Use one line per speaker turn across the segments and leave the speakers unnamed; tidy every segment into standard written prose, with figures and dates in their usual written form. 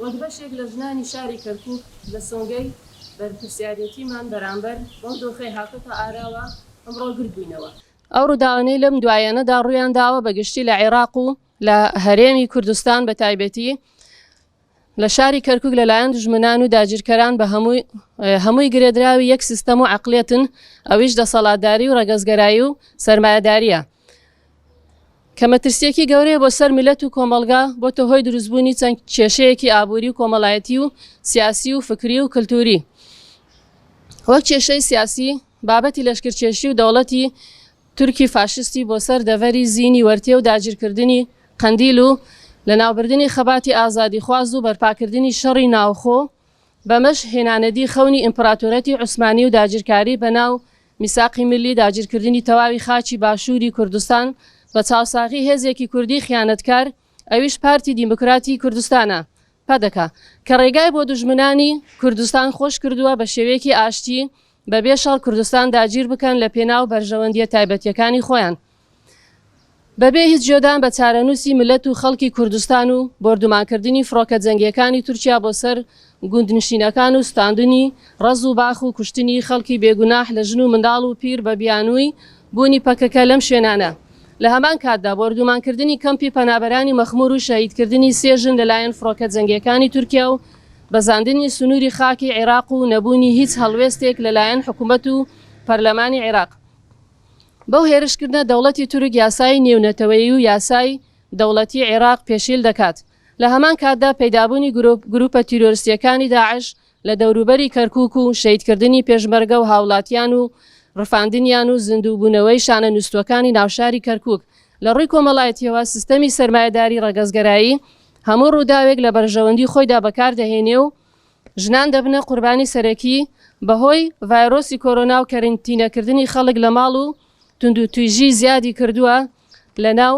وەک بەشێک لە ژنانی شاری کەرکوک لە سۆنگەی بەرپرسیارێتیمان بەرامبەر بەو دۆخەی هاتۆتە ئاراوە ئەمڕۆ گردبووینەوە. ئەو ڕووداوانەی لەم دواییانەدا ڕوویان داوە بە گشتی لە عێراق و لە هەرێمی کوردستان بە تایبەتی لە شاری کەرکوک لەلایەن دوژمنان و داگیرکەران بە هەمووی هەمووی گرێدراوی یەک سیستەم و عەقڵیەتن ئەویش دەسەڵاتداری و ڕەگەزگەرایی و سەرمایەداریە کە مەترسیەکی گەورەیە بۆ سەر میلەت و کۆمەڵگا بۆتە هۆی دروستبوونی چەند کێشەیەکی ئابووری و کۆمەڵایەتی و سیاسی و فکری و کلتوری وەک کێشەی سیاسی بابەتی لەشکرکێشی و دەوڵەتی تورکی فاشستی بۆ سەر دەڤەری زینی وەرتێ و داگیرکردنی قەندیل و لەناوبردنی خەباتی ئازادیخواز و بەرپاکردنی شەڕی ناوخۆ بەمەش هێنانەدی خەونی ئیمپڕاتۆرەتی عوسمانی و داگیرکاری بەناو میساقی میللی داگیرکردنی تەواوی خاکی باشووری کوردستان بە چاوساغی هێزێکی کوردی خیانەتکار ئەویش پارتی دیموکراتی کوردستانە، پەدەکە، کە ڕێگای بۆ دوژمنانی کوردستان خۆش کردووە بە شێوەیەکی ئاشتی بە بێ شەڕ کوردستان داگیر بکەن لە پێناو بەرژەوەندیە تایبەتیەکانی خۆیان. بەبێ هیچ گوێدان بە چارەنووسی مللەت و خەڵکی کوردستان و بۆردومانکردنی فڕۆکە جەنگیەکانی تورکیا بۆ سەر گوندنشینەکان و سوتاندنی ڕەز و باخ و کوشتنی خەڵکی بێگوناح لە ژن و منداڵ و پیر بە بیانووی بوونی پەکەکە لەم شوێنانە لە هەمان کاتدا بۆردومانکردنی کەمپی پەنابەرانی مەخمور و شەهیدکردنی سێ ژن لەلایەن فڕۆکە جەنگیەکانی تورکیا و بەزاندنی سنووری خاکی عێراق و نەبوونی هیچ هەڵوێستێک لەلایەن حکومەت و پەرلەمانی عێراق بەو هێرشکردنە دەوڵەتی تورک یاسای نێونەتەوەیی و یاسای دەوڵەتی عێراق پێشیل دەکات. لە هەمان کاتدا پەیدابوونی گروپە تیرۆرستییەکانی داعش لە دەوروبەری کەرکوک و شەهیدکردنی پێشمەرگە و هاوڵاتیان و ڕفاندنیان و زیندووبوونەوەی شانە نووستووەکانی ناوشاری کەرکوک لە ڕووی کۆمەڵایەتییەوە سیستەمی سەرمایەداری ڕەگەزگەرایی هەموو ڕووداوێک لە بەرژەوەندی خۆیدا بەکاردەهێنێ و ژنان دەبنە قوربانی سەرەکی بەهۆی ڤایرۆسی کۆرۆنا و کەرنتینەکردنی خەڵک لە ماڵ و توندوتیژی زیادی کردووە لەناو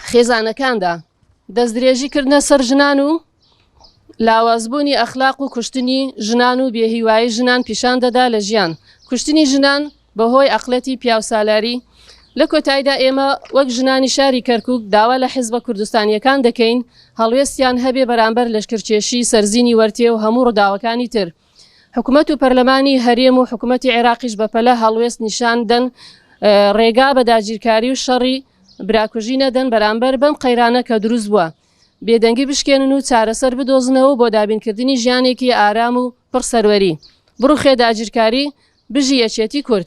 خێزانەکاندا دەستدرێژی کردنە سەر ژنان و لاوازبوونی ئەخلاق و کوشتنی ژنان و بێهیوایی ژنان پیشان دەدا لە ژیان کوشتنی ژنان بەهۆی عەقڵێتی پیاوسالاری، لە کۆتاییدا ئێمە وەک ژنانی شاری کەرکوک داوا لە حیزبە کوردستانییەکان دەکەین هەڵوێستیان هەبێ بەرامبەر لەشکرکێشی سەرزینی وەرتێ و هەموو ڕووداوەکانی تر. حکومەت و پەرلەمانی هەرێم و حکومەتی عێراقیش بەپەلە هەڵوێست نیشان دەن ڕێگا بە داگیرکاری و شەڕی براکوژی نەدەن بەرامبەر بەم قەیرانە کە دروست بووە بێدەنگی بشکێنن و چارەسەر بدۆزنەوە بۆ دابینکردنی ژیانێکی ئارام و پڕ سەروەری. بڕوخێ داگیرکاری، بژی یەکێتی کورد.